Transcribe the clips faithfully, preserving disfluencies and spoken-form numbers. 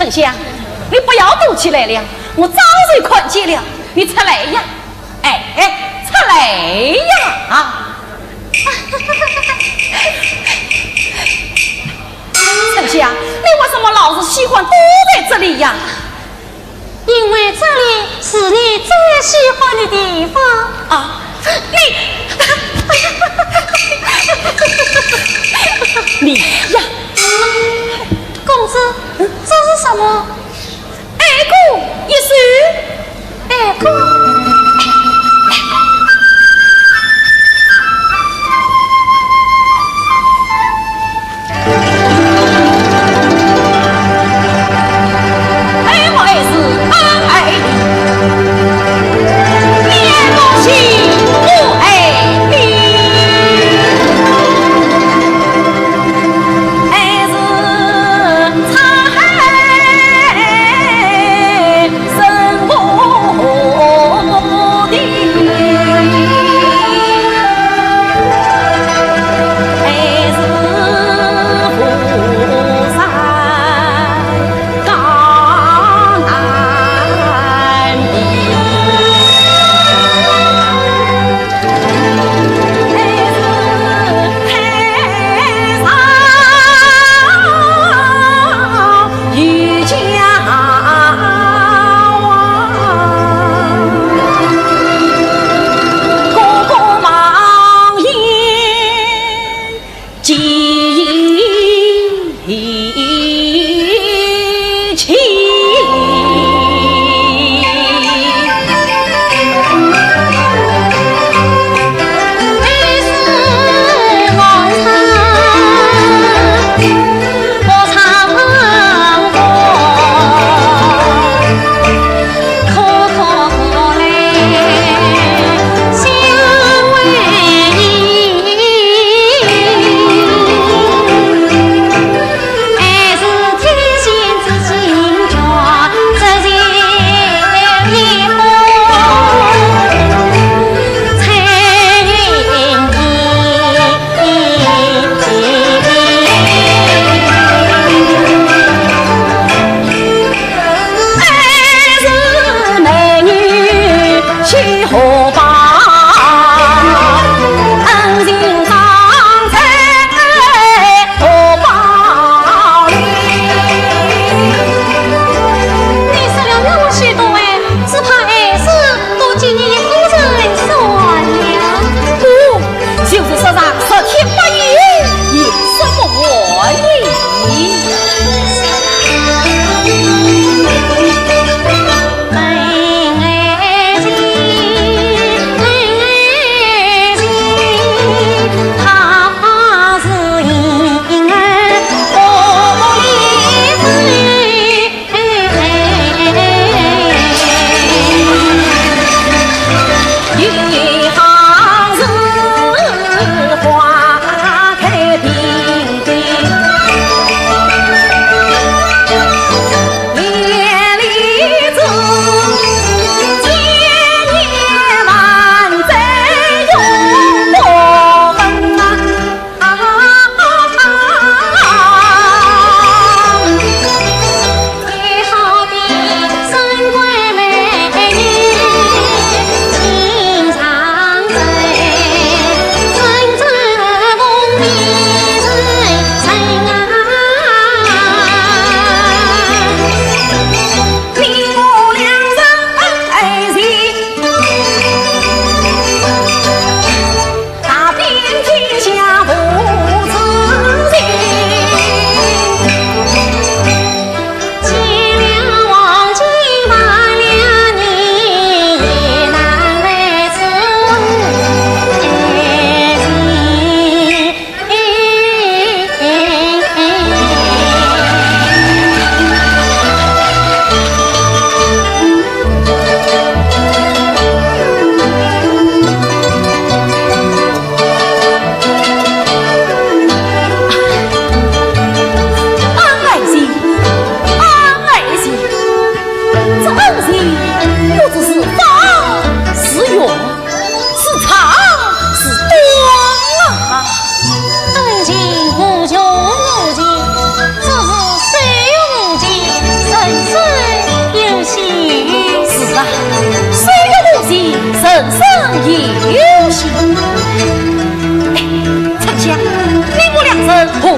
丞相，你不要躲起来了，我早就看见了，你出来呀！哎，哎，出来呀！啊！丞相，你为什么老是喜欢躲在这里呀？因为这里是你最喜欢的地方。啊，你，你呀！公子，这是什么？爱歌一首。爱歌。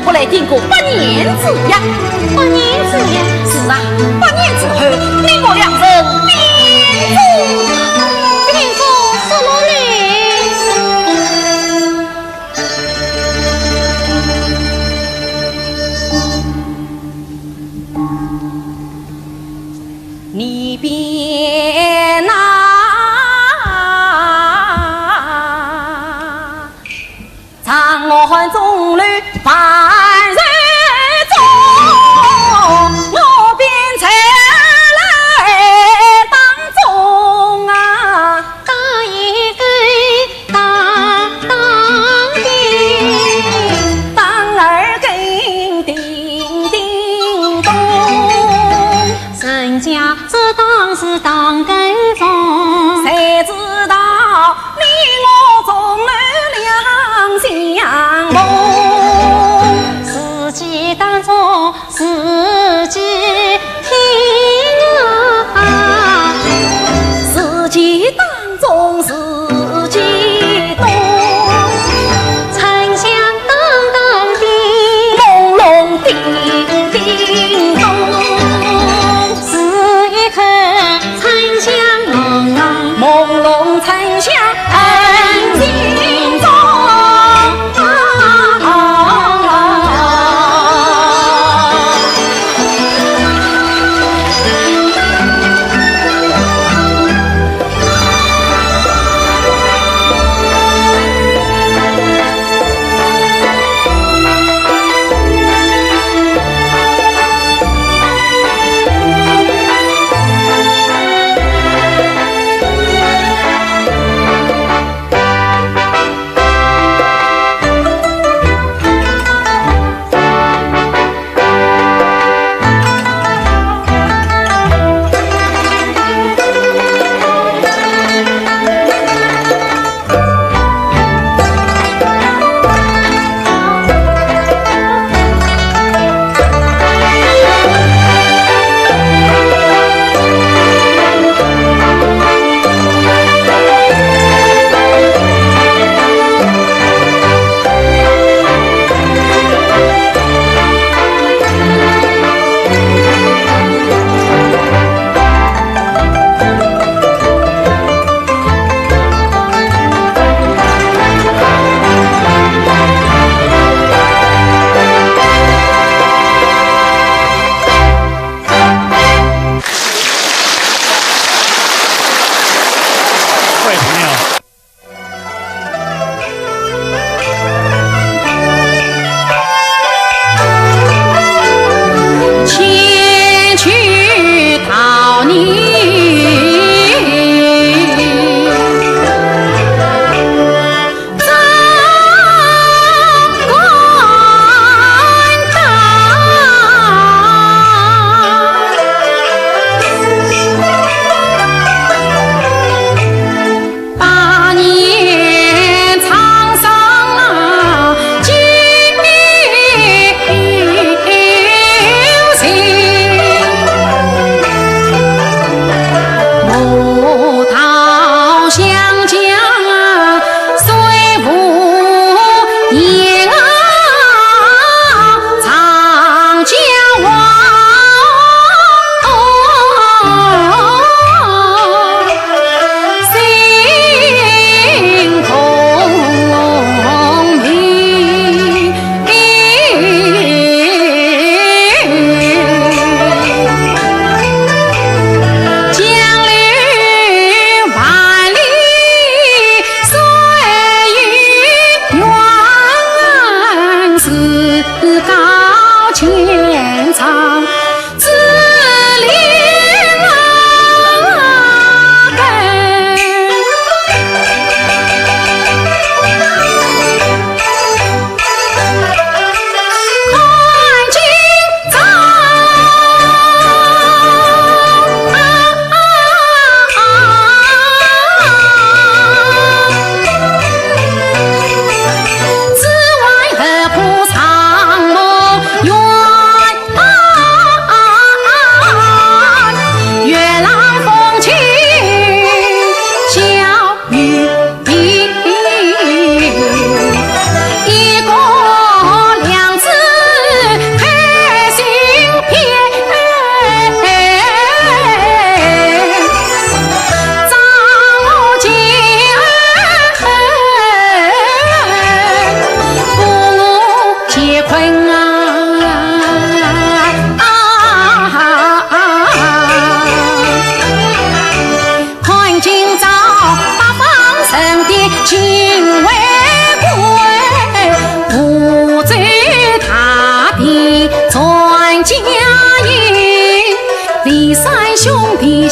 不来定个百年之约。百年之约？是啊，百年之后，你我两人便做，便做什么呢？你便呐，长安钟楼万寿钟，我便在楼当中啊，打一个当当的，当二更叮叮咚。人家这当是当更钟，谁知道你我钟楼两相逢。自己当中自己听啊，自己当中自己懂。沉香当当的，轰隆叮叮咚，是一口沉香。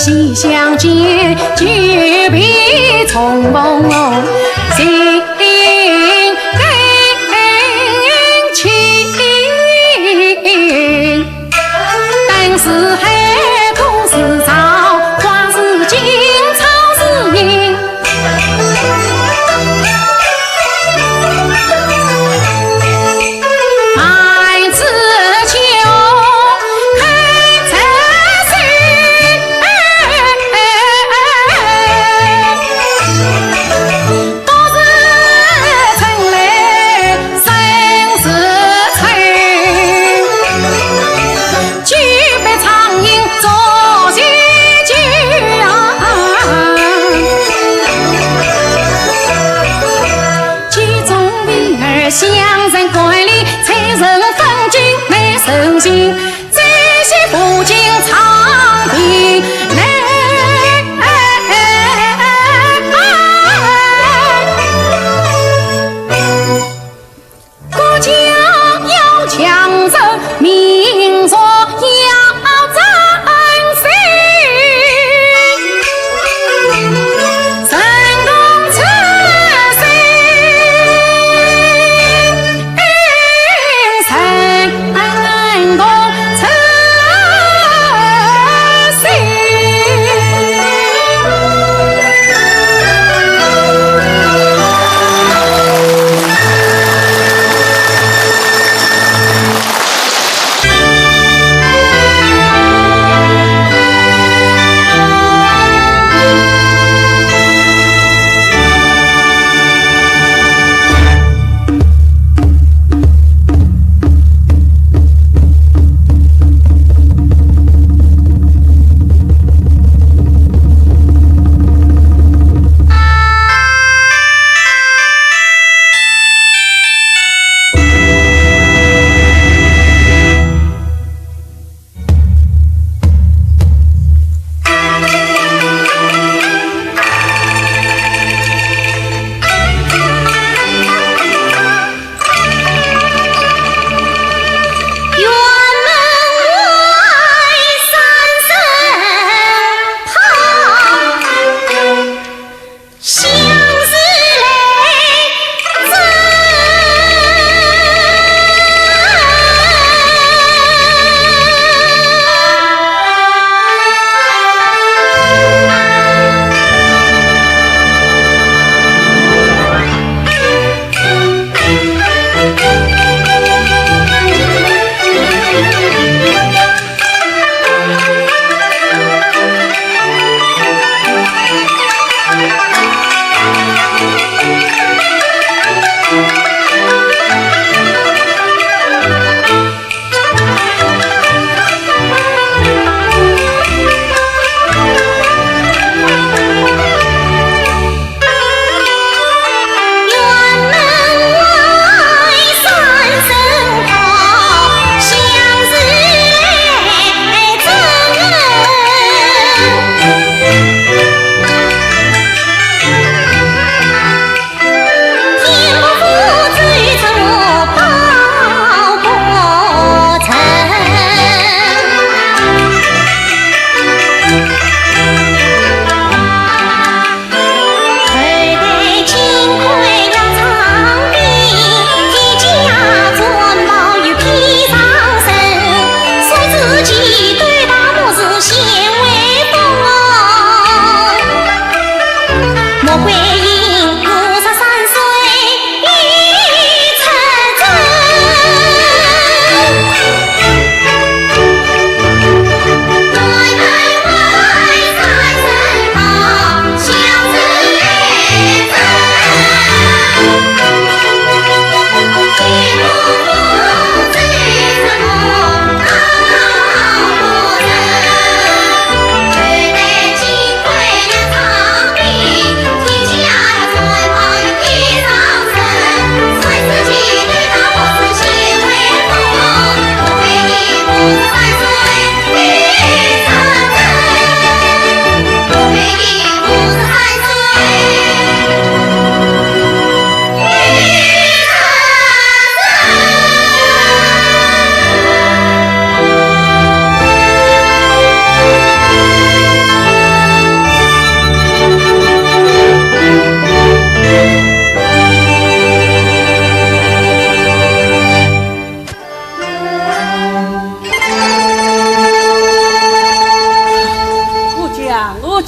西厢记，举杯重逢，心更清。灯似海，歌似潮，花似锦，草似银。 孩子就看这些，都是春来生是春。 举杯畅饮祝酒啊。举中为儿，乡人观礼，才人风景美人情，这些不尽长亭内。 国家要强盛，民族要振兴，神同此心，神同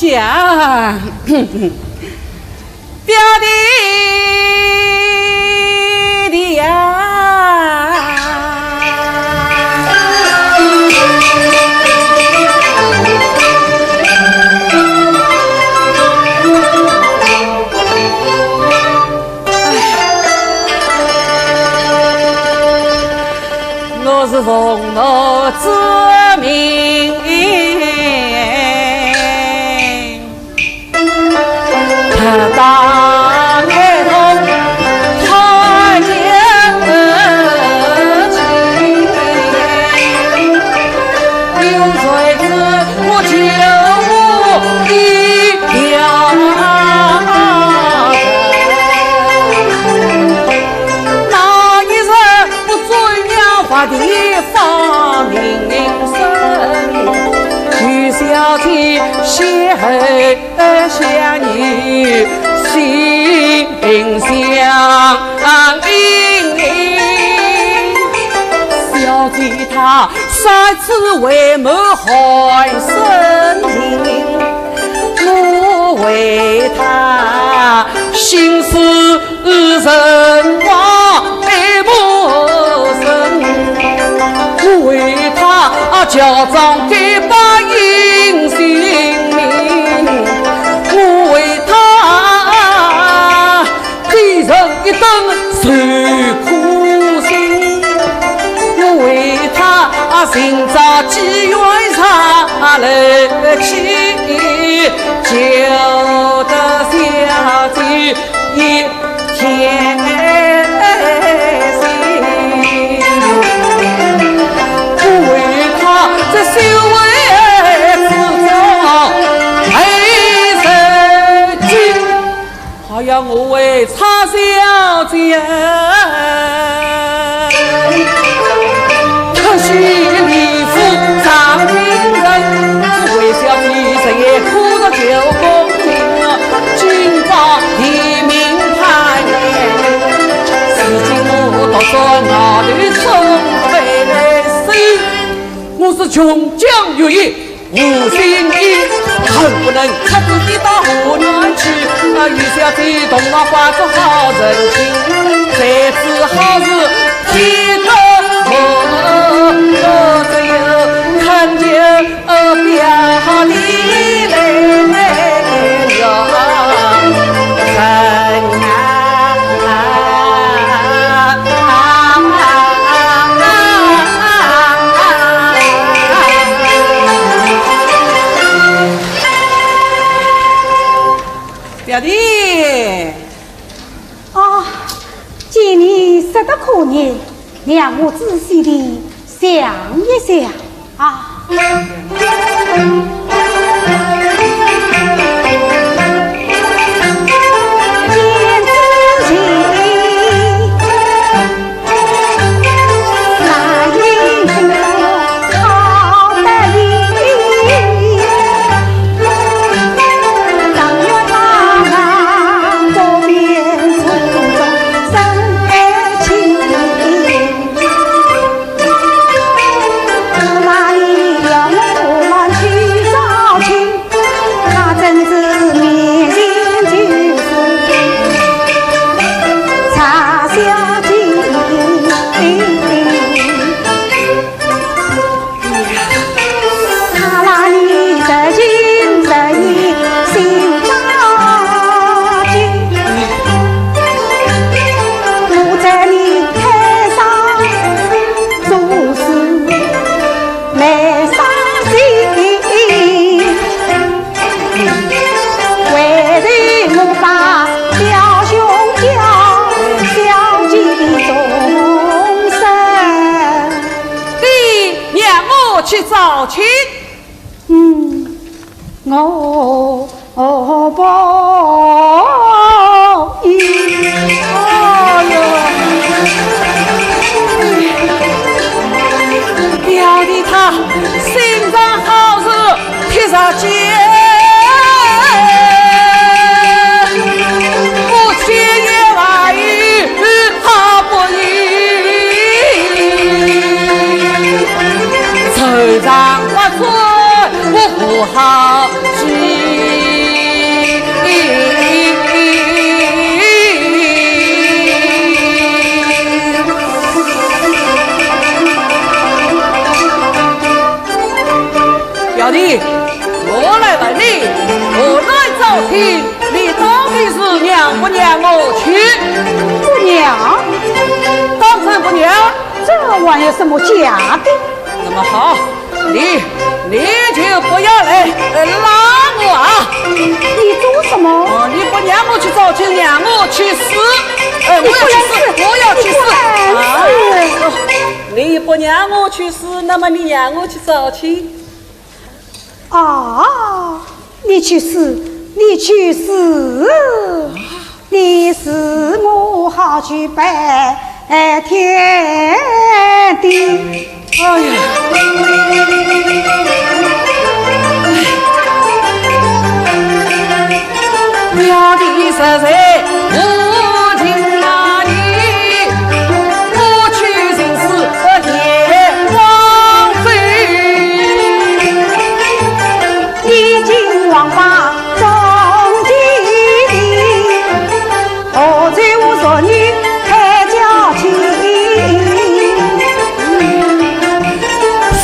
呀，表弟弟呀。 我是奉我之命，踏大开通太监去，有谁知我救我一条人。那一日，我准要发地方名声，与小姐邂逅相遇，心相印。小姐她三次为谋害身情，我为她心思 人亡爱不生，我为她假装给白银性命，我为她低人一等受苦心，我为她寻找机缘上来去，救得小姐 一天心，不为她在修为之中还受尽，还要我为她小姐。 可惜李府掌门人，为小姐日夜苦读九功名，今朝提名攀援，如今我独坐鳌头冲杯水，我是穷江月夜 无心意，恨不能拆竹低打河南去。啊，与小姐同往花烛好成亲，谁知好事天高望，只有恳求表弟来了。 表弟。啊，见你说得可言，让我仔细地 想一想啊。爹，让我去招亲。 嗯，我，我不依。哎呦，表弟他心肠好是铁石坚，我千言万语 他不依，愁肠不转，我不好去。小弟，我来问你，我来招亲，你到底是让不让我去？不让？当然不让。这还有什么假的？那么好，你，你就不要来，呃，拉我啊！你做什么？哦，你不让我去招亲，让我去死！呃，我要去死，我要去死！啊！你不让我去死，那么你让我去招亲？ 啊，你去死，你去死，你死我好去拜天地。哎呀！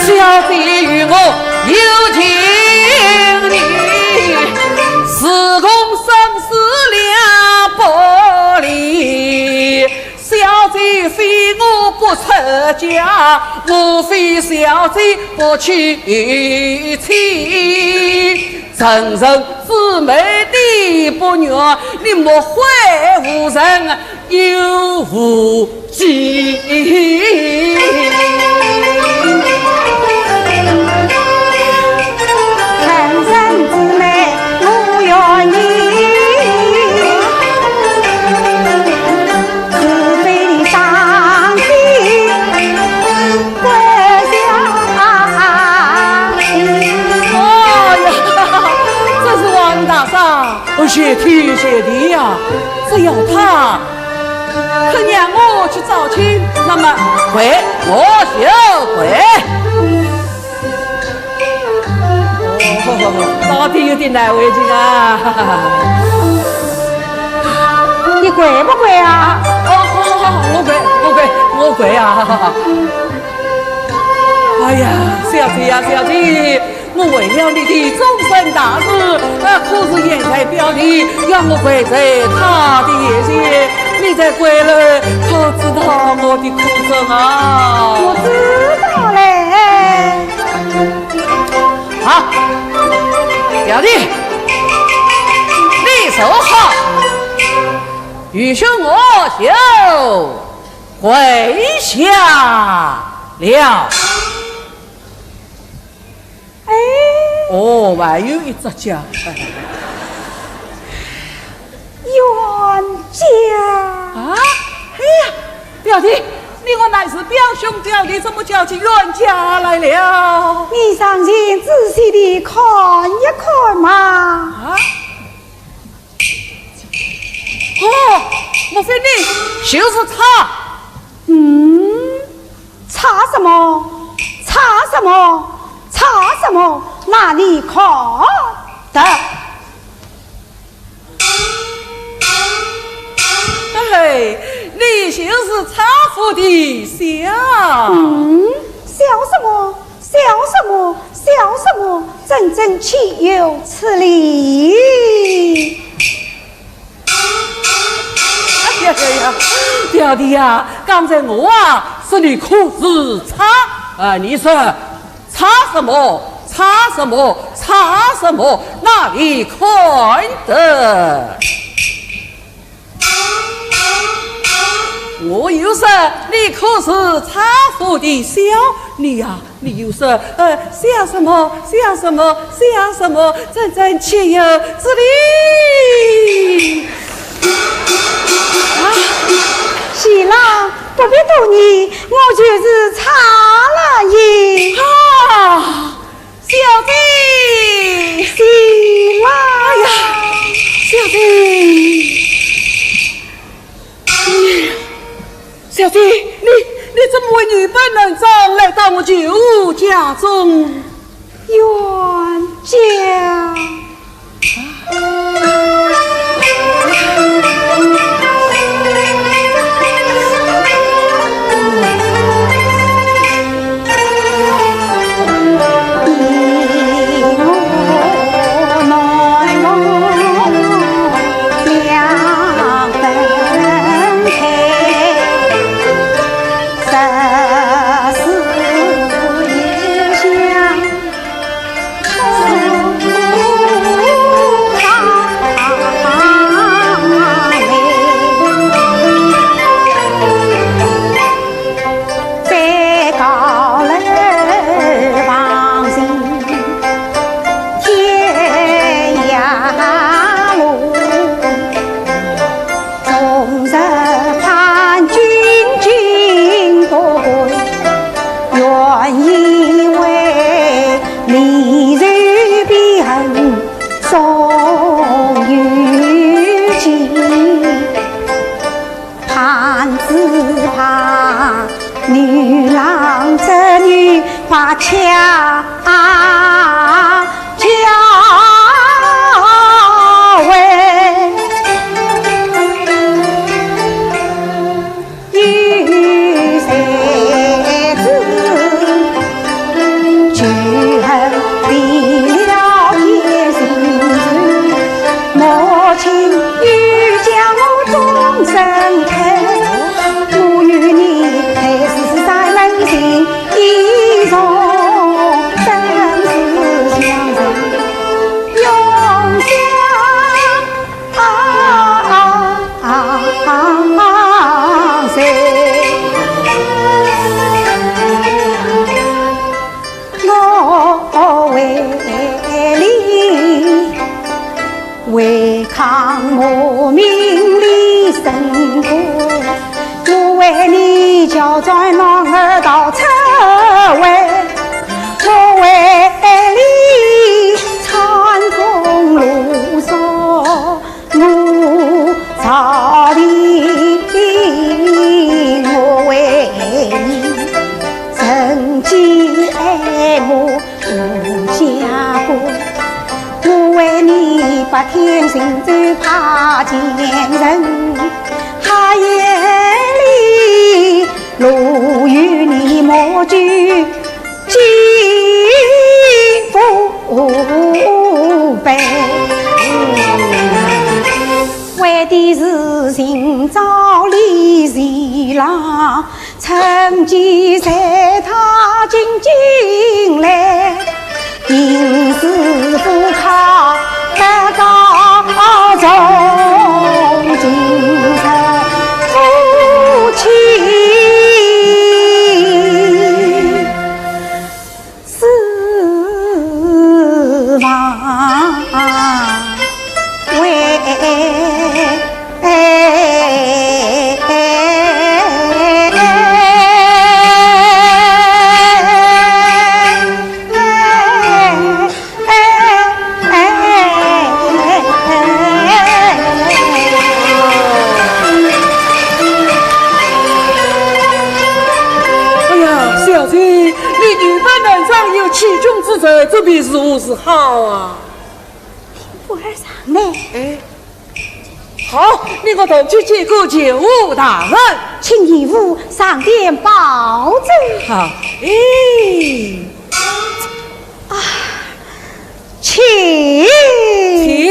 小姐与我有情义，是共生死两不离。 小姐非我不出家，我非小姐不娶妻。成人之美的不愿，你莫怪无人有无忌。 哎呀，这是王大嫂，谢天谢地呀！只要她肯让我去招亲，那么跪我就跪。 哦，到底有点难为情啊。你跪不跪啊？哦，好，好，好，我跪，我跪，我跪啊。哎呀，小姐呀，小姐，我为了你的终身大事，啊，可是言在表里，要我跪在她的胯下，你再跪了，可知道我的苦衷啊？我知道嘞。 好，表弟，你坐好，愚兄我就跪下了。哎。哦，还有一只脚。冤家。啊？哎呀， 表弟，你我乃是表兄表弟，怎么叫起冤家来了？你上前仔细地看一看嘛。啊？哦，莫非你就是她？嗯，她什么？她什么？她什么？那你看得。 嘿，你就是差府的小……嗯，小什么？小什么？小什么？真正岂有此理！哎呀呀呀，表弟呀，刚才我啊，说你可是差，啊，你说 差什么？差什么？差什么？哪里看得？我又说你可是差府的小，你呀，你又说，呃，小什么？小什么？小什么？真正岂有此理！啊，喜郎，不必多言，我就是差了也。啊！ 小姐！喜郎！哎呀，小姐！哎呀，小姐，你，你怎么会女扮男装来到我舅家中？冤家！恰恰为有才子，就恨离了天心事，母亲又将我终身疼。我与你才是三人行。 一种生死相随，永相随。我为你 违抗母命立身官，我为你交转男儿到赤卫，我为你参风露宿，我朝廷，我为你人间爱慕 无家国，我为你八天行走怕见人，黑夜里路与你莫去，几乎悲。为的是今朝李四郎， 趁机随他进京来，定是不可得高中进士夫妻。 四方为。哎呀，小姐， 你女扮男装，有欺君之罪，这便如何是好啊？请武二上来。哎，好，你我同去见过前武大人。请前武上殿保奏。好，哎。啊，请。请。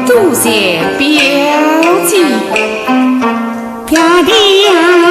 多谢表姐。小弟知道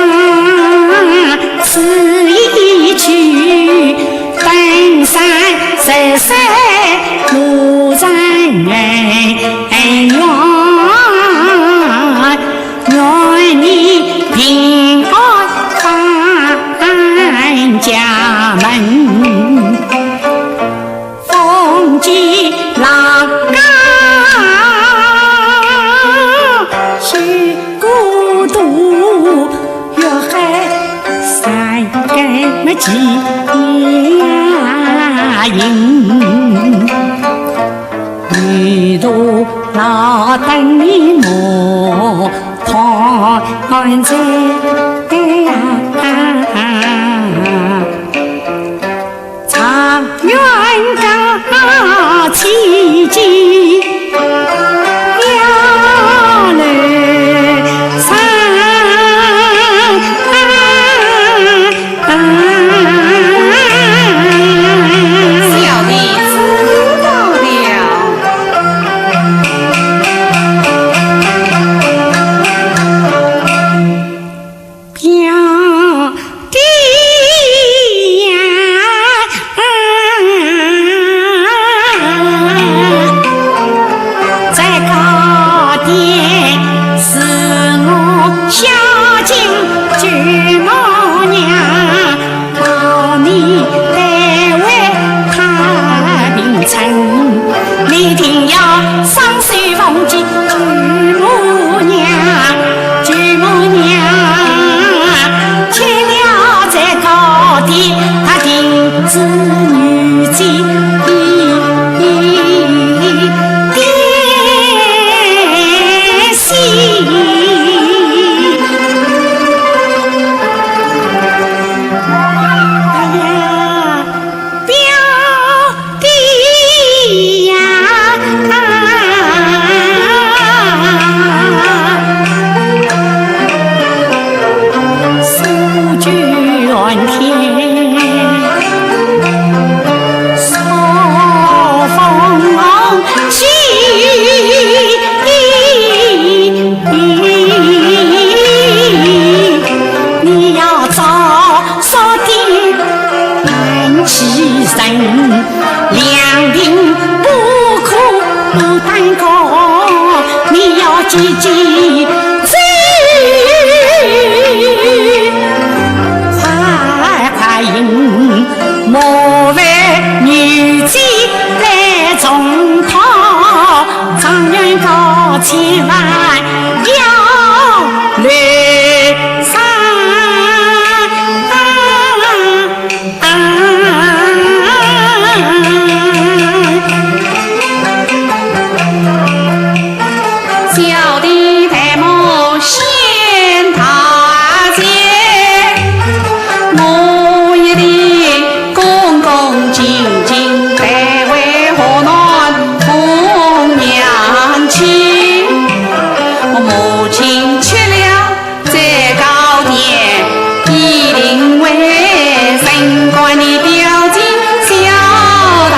了。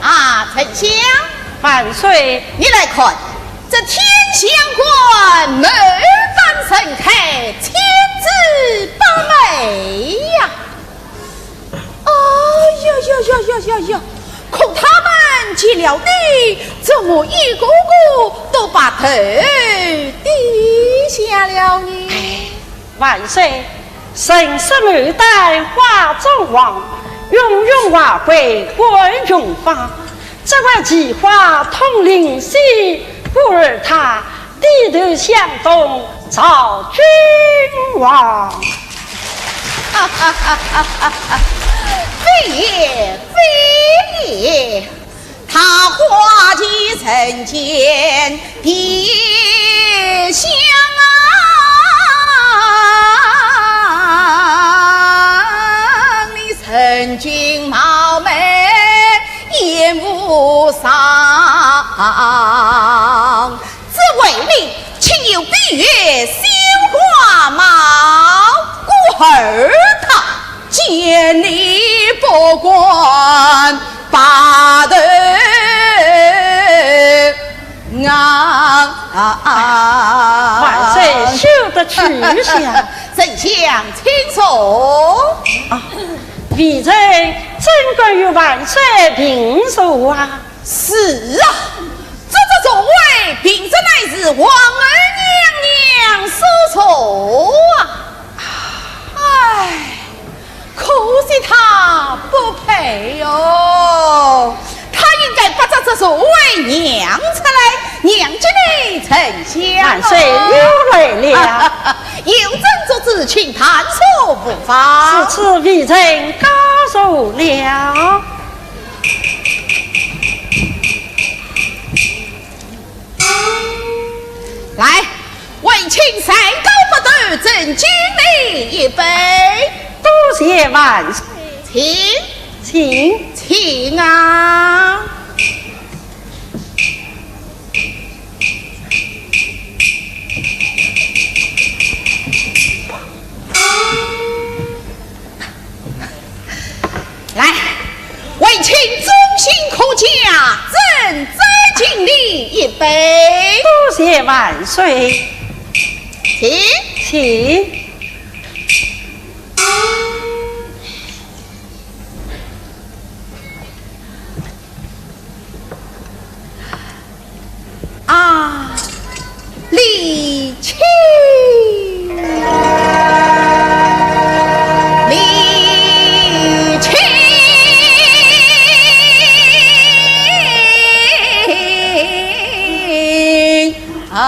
啊，丞相。万岁。你来看，这天香馆门板盛开，千姿百媚呀。呀呀呀呀！可他们见了你，怎么一个个都把头低下了呢？万岁，人说牡丹花中黄，云云花归观云芳。这位奇花通灵仙，不如她低头向东朝君王。非也，非也。 桃花期人间甜香啊，你人君貌美也无双。只为你，岂有闭月羞花貌？故而他见你不敢 拔头啊！万岁休得取笑。丞相请坐。啊，微臣怎敢与万岁平坐啊？是啊，这只座位平日乃是皇后娘娘所坐啊。唉， 可惜她不配哦，她应该把这只座位让出来，让给你丞相哦。万岁又来了。有朕做主，请弹坐无妨。如此微臣告坐了。 来，为卿三高八斗，斟敬你一杯。多谢万岁。请。请。请啊。 来，为卿忠心可嘉，朕再敬你一杯。多谢万岁。请。请。 啊，李卿，李卿啊！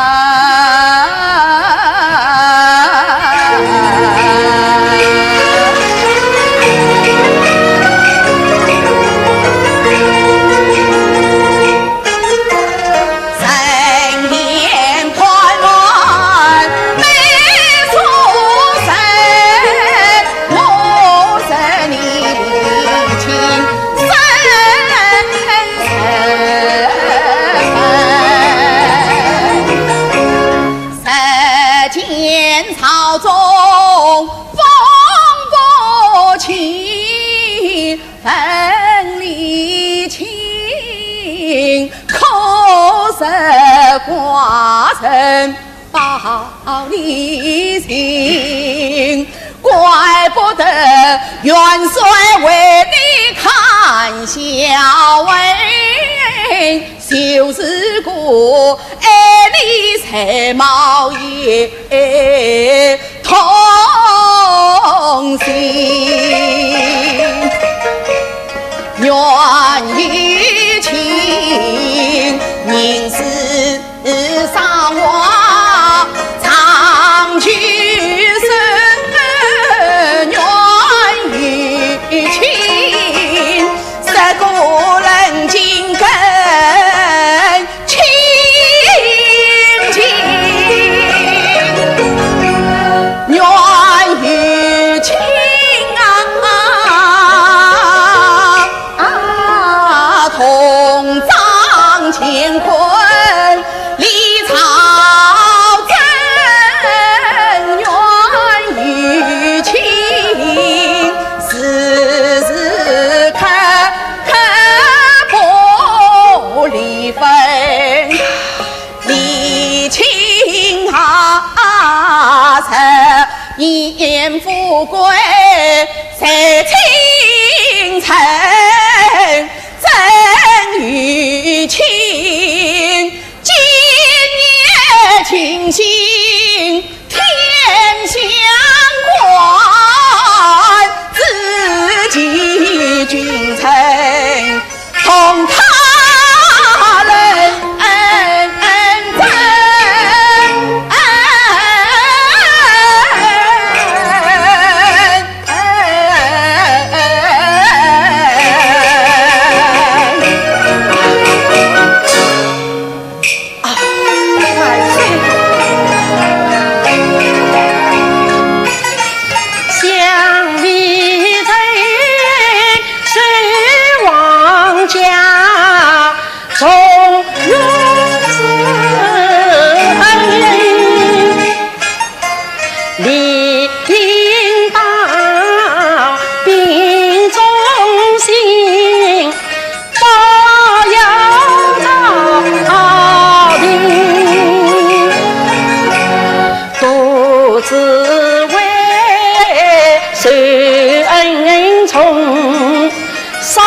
少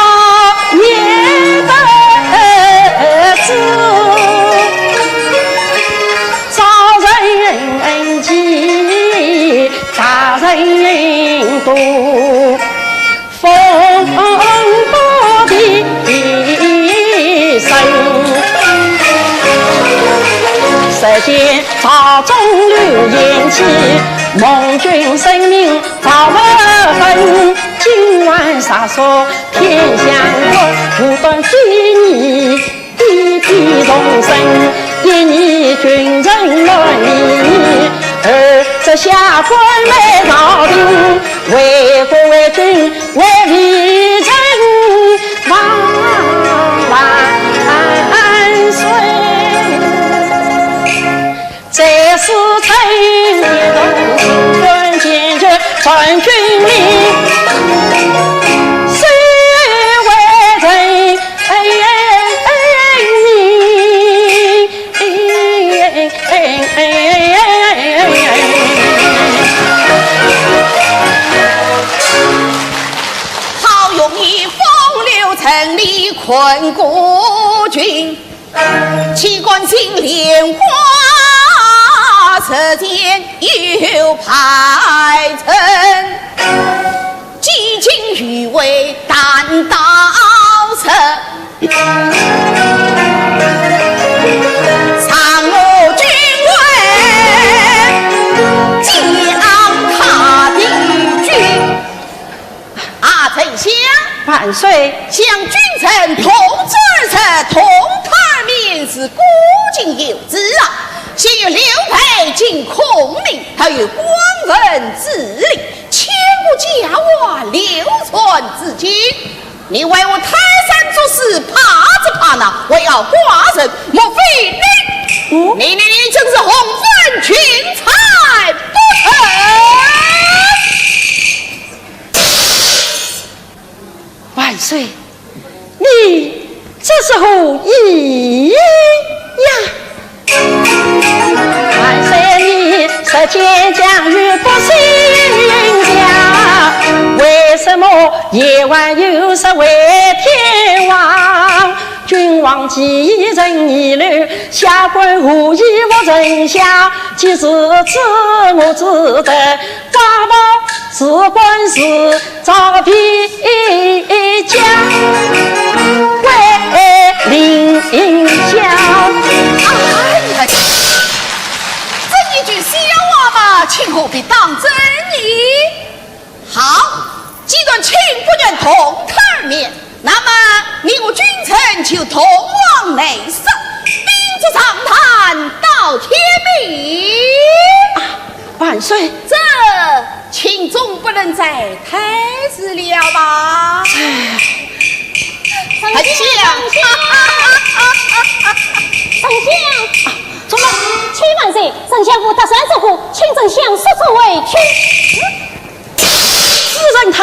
年得志，早成器，大成功，风波的生。时间朝中流言起，蒙君圣明 赵文文，今晚杀所天下官，无端非议，比比众生，一议君臣乱议，而这下官没朝廷，为国为君为微臣万万岁。 再世春一动，心愿坚决传君命，谁为人民？好容易风流成立困孤军， 岂敢心莲花，舌尖又排阵，几经愚为弹刀策，常我君为将他的君。 啊，丞相，万岁。想君臣同桌而食，同榻而眠是古今有之啊。昔日刘备进孔明，他有广文之礼，千古佳话流传至今。你为我泰山作死，怕只怕那为傲寡人，莫非你？哦？你你你真是红粉群才不成！ 万岁，你这是何意呀？万岁，你舌尖将语不信呀？为什么夜晚又说为天王？君王既然已老，下官何以无人想？既是知我之德，寡报事关事， 赵天将为凌霄。哎呀，这一句笑话嘛，卿何必当真呢？好，既然卿不愿同榻而眠，那么你我君臣就同往内室，明烛长谈到天明。啊，万岁。这 卿总不能再推辞了吧？丞相，丞相，丞相，丞相，怎么？启万岁，丞相府搭船之后，请丞相速速回去。夫人她，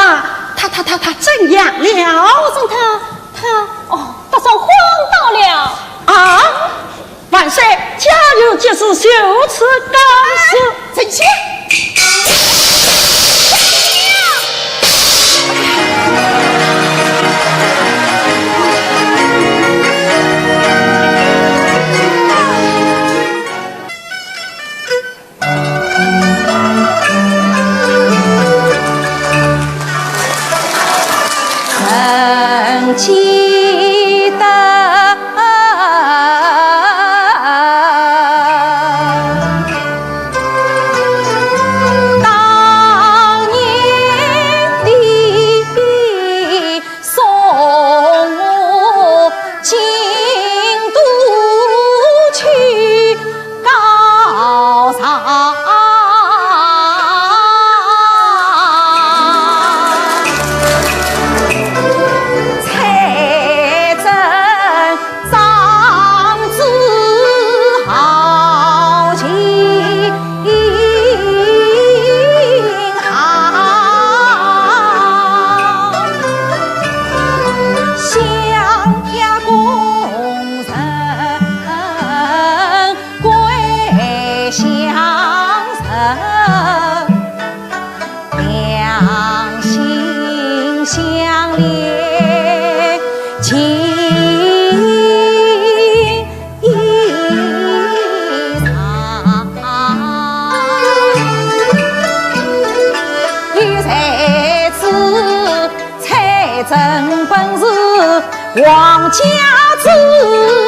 她，她，她，她怎样了？夫人她，她，哦，搭船昏倒了。啊？ 万岁，家有急事，就此告辞。哎，丞相。王家子。